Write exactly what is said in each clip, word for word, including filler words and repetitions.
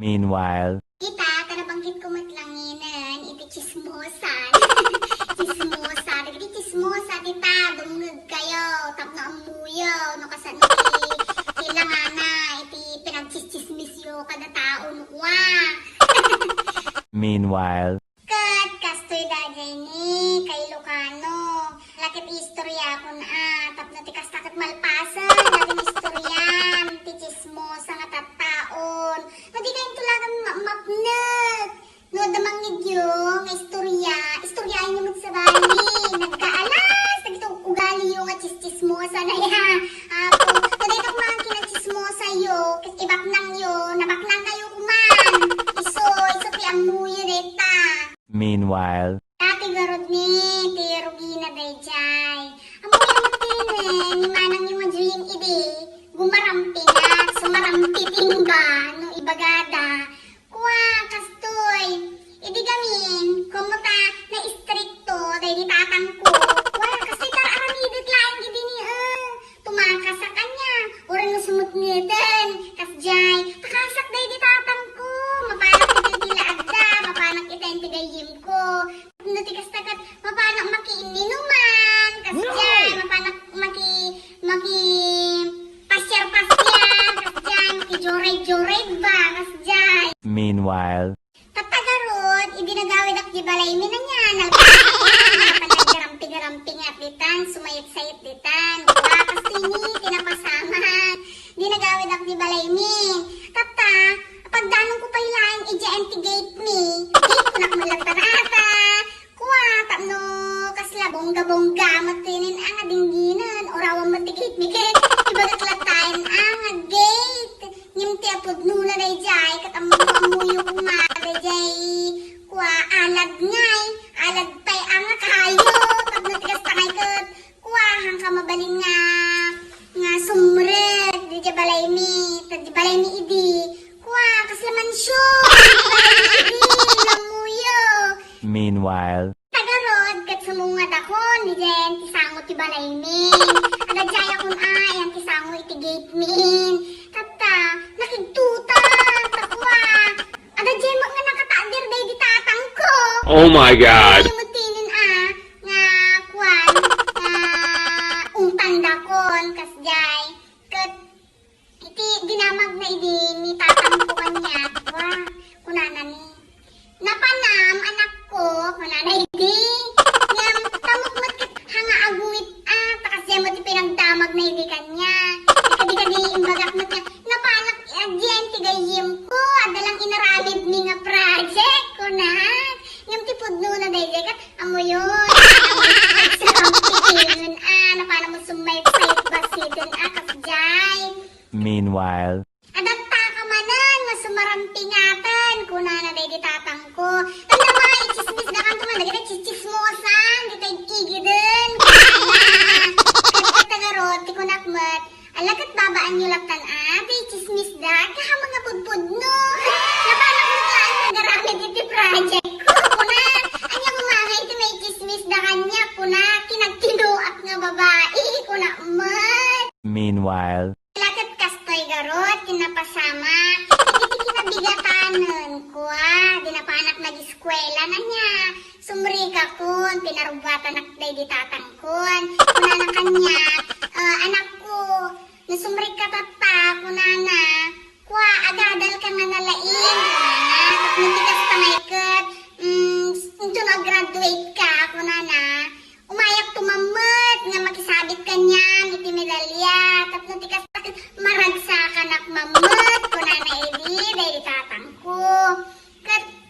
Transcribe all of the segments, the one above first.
Meanwhile. Ita, ta nabanggitko met langinen iti chismosan. Chismosa, dagiti chismosa dita, dumngegkayo tapno ammoyo no kasano ti, ti langana iti pinagchischismisyo kada tao no kua. Meanwhile. Ket kastoy daydiay ni ka-Ilocano. Ala ket istoriakon a, tapno ti kasta ket malpasen dagiti istorian ti chismosa nga tattaon. No di kayo tulagan ma-, mapnek. No adda mangngegyo nga istoria, istoriaenyo met sabali. Nagkaalas dagiti ugaliyo nga chis-chismosa na ya. Apo, no dayta koma nga kinachismosayo, ket ibaknangyo, nabaknangkayo koma. Isu, isu ti ammoyo dayta. Meanwhile. Dati garud ni ti rugina daydiay. Ammoyo met ti ni manangyo nga Juying idi, gumarampingat, sumarampiting ba, no ibagada. Kua, kastoy. Idi gamin, kumuta, naistrikto, daydi tatangko. Kua, kastoy, tar-aramidet laeng idi ni, eh. Tumakas a kaniak, uray no sumutngeten, kasdiay, takasak daydi tatangko, mapanak iti ti laagda, mapanak ita ti gayyemko. No ti kasta ket, mapanak makiinninuman, kasdiay, mapanak maki-, maki-pasiar-pasiar, kasdiay, makijoray-joray ba, kasdiay. Meanwhile. Tatta garud, idi nagawidak di balaymi ania, nalpasan, naggarampi-garampi nga ditan, sumayat-sayat ditan. Kua, kastoy ni ti napasamak. Idi nagawidak di balaymi. Tatta, pagdanongko pay laeng idiay ti gate mi. Gate ko nak malagparata. Kua, tapno kasla bongga-bongga met tinin a nga dingginen, urawan met ti gate mi ket ibagak lattayen a nga gate. Ngem ti apudnona daydiay, ket ammo-ammoyo koma daydiay, kua, alad ngay, alad pay a nga kayo, tapno ti kasta ngay ket, kua, haanka mabalin nga, nga sumrek, daydiay balaymi, ta di balaymi idi, kua, kasla mansion, balaymi idi, ammoyo. Meanwhile. Tagarud, ket sumungadakon, diay ti sango ti balaymi. Adda diayakon a, ayan ti sango iti gate mi. Tatta, nakigtutak, ta kua. Adda diay met nga nakatadir daydi tatangko. Oh my God! Ay, mutinin a, nga kuan, nga ungtandakon, kasdiay. Ket Iti dinamagna idi ni tatangko kaniak, wa, kunana ni, "Napanam, anakko," kunana idi. Ngem, tamok met ket hanga aguit, a, ta kasdiay met ti pinagdamagna idi kaniak. Kadi-kadi imbagak met nga, "Napanak, a, diay ti gayyemko, adda lang inaramidmi nga project," kunak. Ngem ti pudnona daydiay ket, Ammoyon, napanak met summayat-sayat bassit a kasdiay. Meanwhile. Adatta ka manen nga sumarampingaten, kunana daydi tatangko. Tanda ba, itsismisdakanto man dagiti chismosan, dita igiden, kunana. Ket ita garud, ti kunak met, Ala ket babaanyo lattan a, ti itsismisda, kaha nga pudpudno. Napanak met laeng nagaramid iti project ko, kuna. Ania koma nga iti maitsismisda kaniak, kuna, kinagtinuak nga babai, kuna met. Meanwhile. Ala ket kastoy garud, ti napasamak, iti kinabigatanen, kua, di napanak nag-eskuela na nia. Sumrikakon, pinarubbuatanak daydi tatangkon. Kunana kaniak, "Ah, anakko, no sumrikka tatta," kunana, "kua, agadalka nga nalaing," kunana. "Tapno ti kasta ngay ket, mm, inton agraduate ka," kunana, "umayakto man met nga makisabit kaniam iti medalya, tapno ti kasta ket maragsakanak man met," kunana idi daydi tatangko. Ket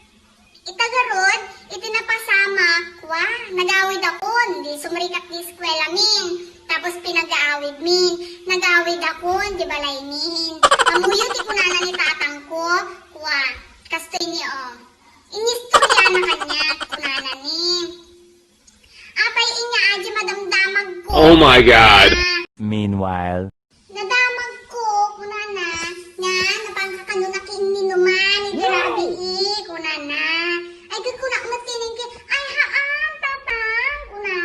Ita garud, iti napasamak, kua, nagawidakon, di sumrikak di eskuelamin. Tapos pinagaawidmin, nagawidakon, di balaymin. Ammoyo ti kunana ni tatangko, kua, kastoy ni, o. Inistoriana kaniak, kunana ni. Apay inya a di madamdamagko. Oh my God! Meanwhile. Nadamagko, kunana, nga napanka kano nakiinninuman iti rabii, kunana. Ay, ket kunak met kenka, "Ay, haan, tatang," kuna.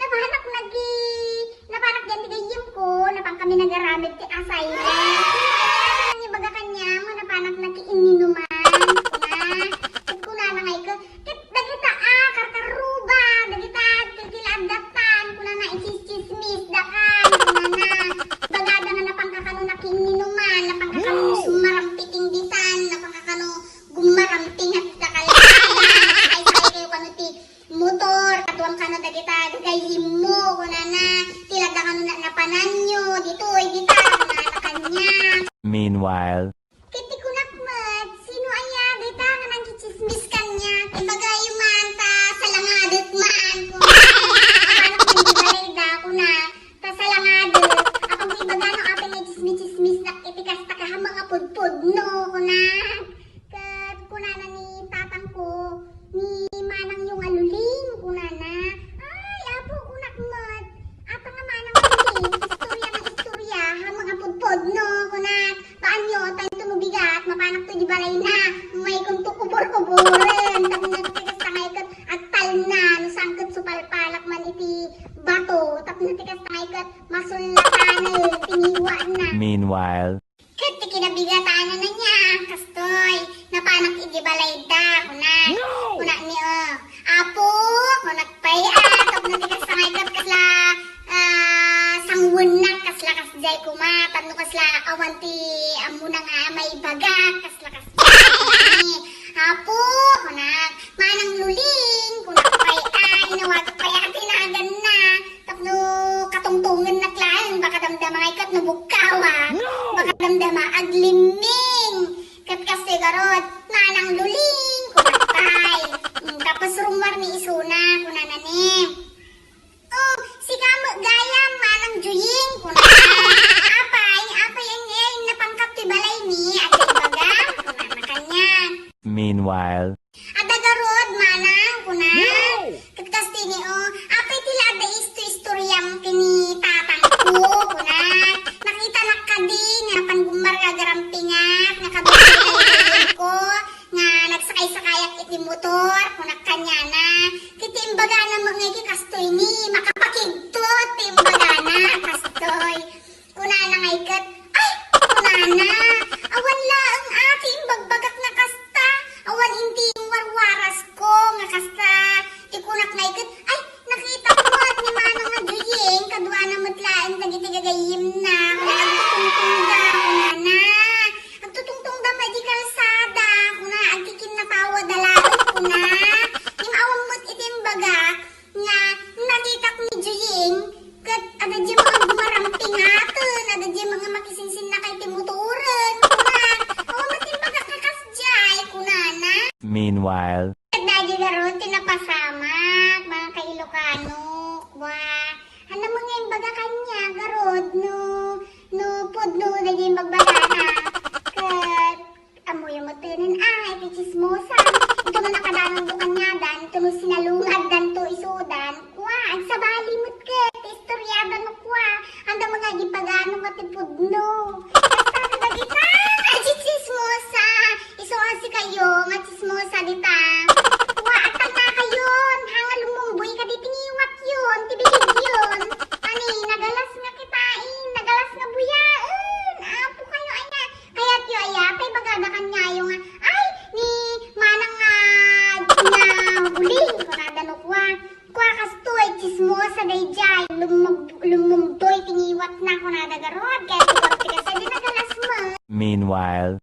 "Napanak nagi-, napanak diay ti gayyemko, napankami nagaramid ti assignment." Ay, ibaga kaniam nga napanak nakiinninuman. kunak. Ket kunana ni tatangko, ni manangyo nga Luling, kunana. Ay, apo, kunak met. Ata nga manang Luling, istorya nga istorya, ha, mga pudpudno, kunak. Paanyo, ta intono bigat, mapanakto di balayna. Maykunto kubor-kuboren, tapno ti kasta nga iket, agtalna, no saan ket supalpalak man iti bato, tapno ti kasta nga iket, masullatanen, tiniwatna. Meanwhile. Ket ti kinabigatan a niya, kastoy, napanak idi balayda, kunak. No! Kunak ni, o, "Apo," kunak pay, a, tapno ti kasta nga iket kasla, a, sangwennak, kasla kasjay koma, tapno kasla awan ti ammona nga maibagak, kasla kasjay. "Apo," kunak, "manang Luling," kunak pay, a, inawagak pay a ti naganna. Tapno katungtongennak laeng, baka damdama nga iket no bukkaw, a. No! Baka damdama aglimming. Ket kastoy garud, "Manang Luling," kunak pay. Mm, tapos rummuar ni isuna, kunana ni, "O, sika met gayam, manang Juying," kunana. "Apay, apay, eng-, eng, napangkap ti balaymi, adda ibagam?" kunana kaniak. Meanwhile. "Adda garud, manang," kunak. No! Ket kasta ni, o, "Apay ti la adda isto-istoriam ken ni tatangko?" kunak. "Nakitanak kadi nga napan gummarga agarampingak, nakabili ko, nga nagsakay-sakayak iti motor," kunak kaniana. Ket ti imbagana met nga iti kastoy ni, makapakigtot ti imbagana, kastoy. Kunana nga iket, "Ay," kunana, "awan laeng a ti imbagbagak nga kasta, awan inti warwarasko nga kasta." Ti kunak nga iket, "Ay, nakitak met ni manang nga Juying, kaduana met laeng dagiti gagayyemna, nga agtutungtungda," kunana. "Agtutungtungda met iti kalsada," kuna, "agkikinnatawada laeng," kuna. Ngem awan met iti imbagak, nga nakitak ni Juying, ket adda diay met nga gumarampingaten, adda diay met nga makisinsinna kay ti motoren, kuna. "Awan met imbagak nga kasdiay," kunana. Meanwhile. Ket daydi garud ti napasamak, mga ka-Ilocano, kua. Ania met nga imbaga kaniak, garud, no, no pudno daydi imbagbagana. Ket Ammoyo met tenen a, iti tsismosa. Intono nakadanonto kaniada, intono sinalungaddanto isudan, kua, agsabali met ket ti istoriada no kua, anda nga agipagano nga ti pudno. Kasta dagita, a, ti tsismosa. Isu a sikayo, nga tsismosa dita. Kua, agtalnakayon, ha, nga lumumboy kadi ti ngiwatyon, ti biligyon. Ani, nagalas nga kitain, nagalas nga buyaen. Apo kayo, ania. Kayatyo aya, pay bagada kaniayo nga, "Ay, ni manang nga, nga Luling," kunada no kua. Kua kastoy, tsismosa daydiay, lummum-, lummumboy ti ngiwatna, kunada garud, kayatyo garud ti kasta, di nagalas met. Meanwhile.